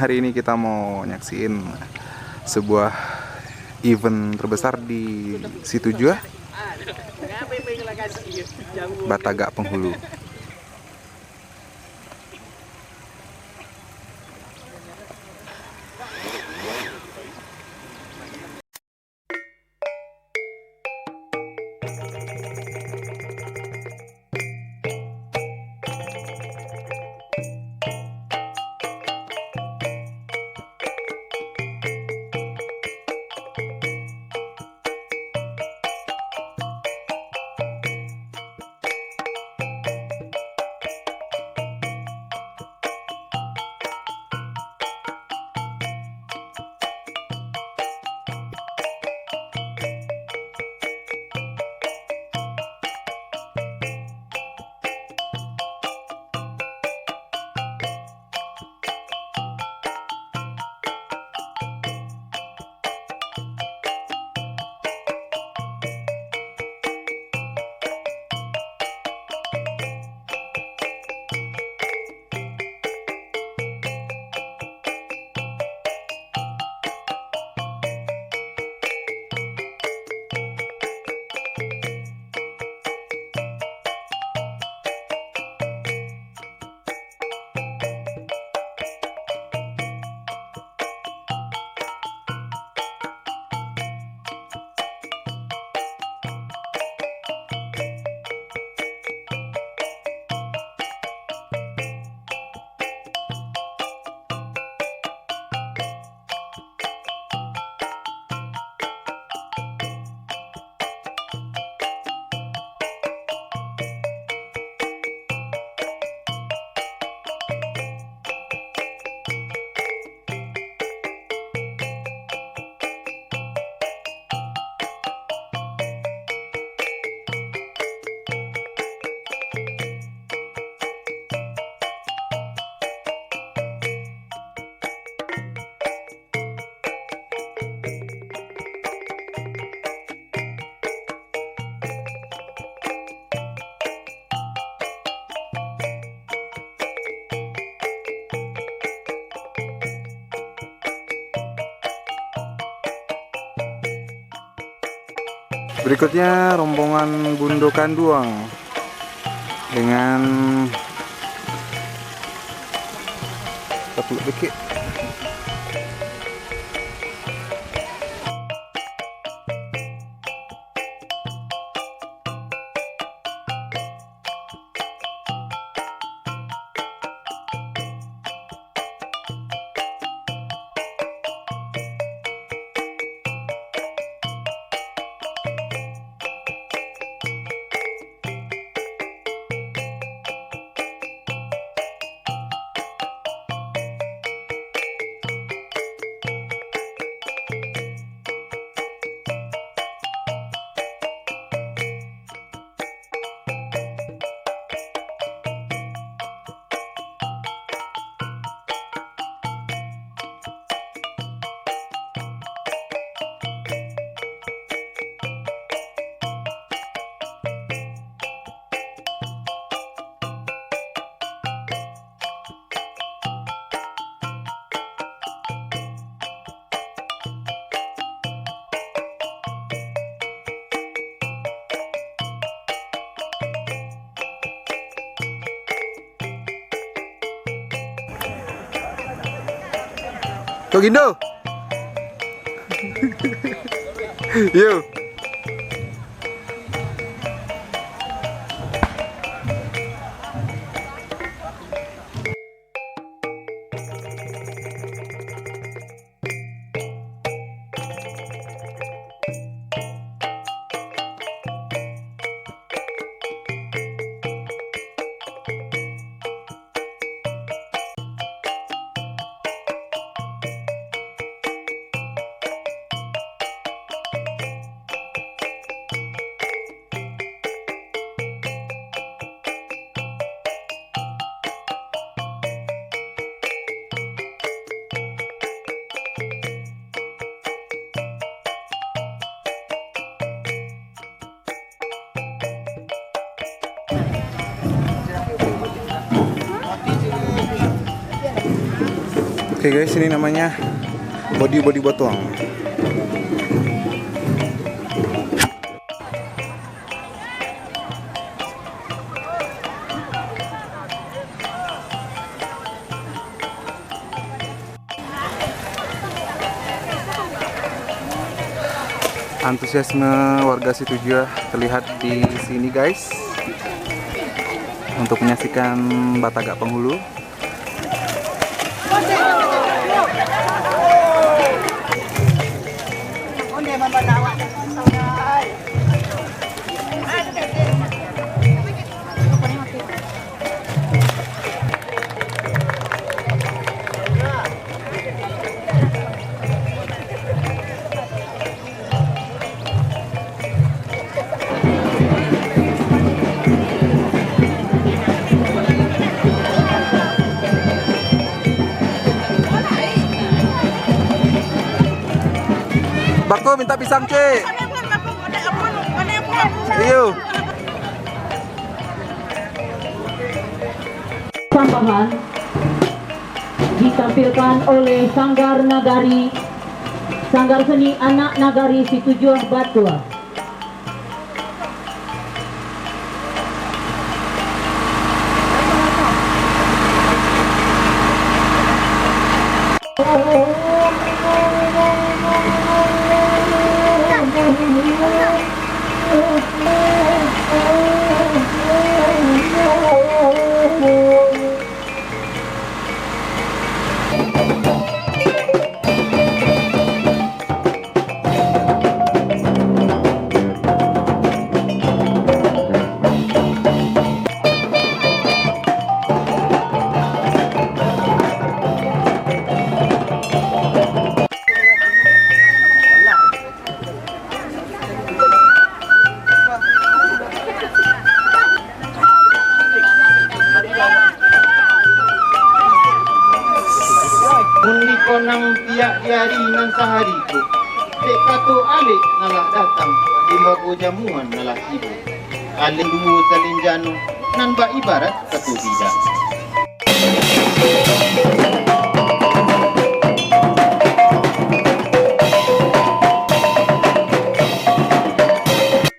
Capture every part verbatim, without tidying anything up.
Hari ini kita mau nyaksiin sebuah event terbesar di Situjuah, Batagak Penghulu. Berikutnya, rombongan Bundo Kanduang dengan Tapuluk Bekik. Kok Gindo? Yo. Oke guys, ini namanya body-body botuang. Antusiasme warga Situjuah terlihat di sini, guys, untuk menyaksikan Batagak Penghulu. Bako minta pisang, cik. Iyo. Sambahan ditampilkan oleh Sanggar Nagari, Sanggar Seni Anak Nagari Situjuah Batua. Mun dikonang tiak di ari nan sahari tu, dek kato alek nan lah datang, limbago jamuan nan lah tibo. Alek duo salinjano nan baibarat kato bidang.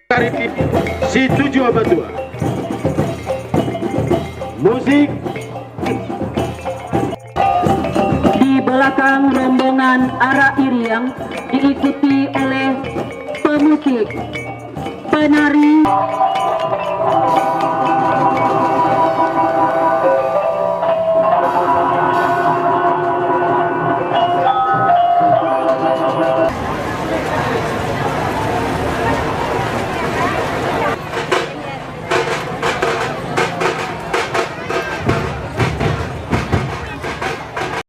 Karipik Situjuah Batua. Musik. Di belakang rombongan arak iriang diikuti oleh pemusik, penari.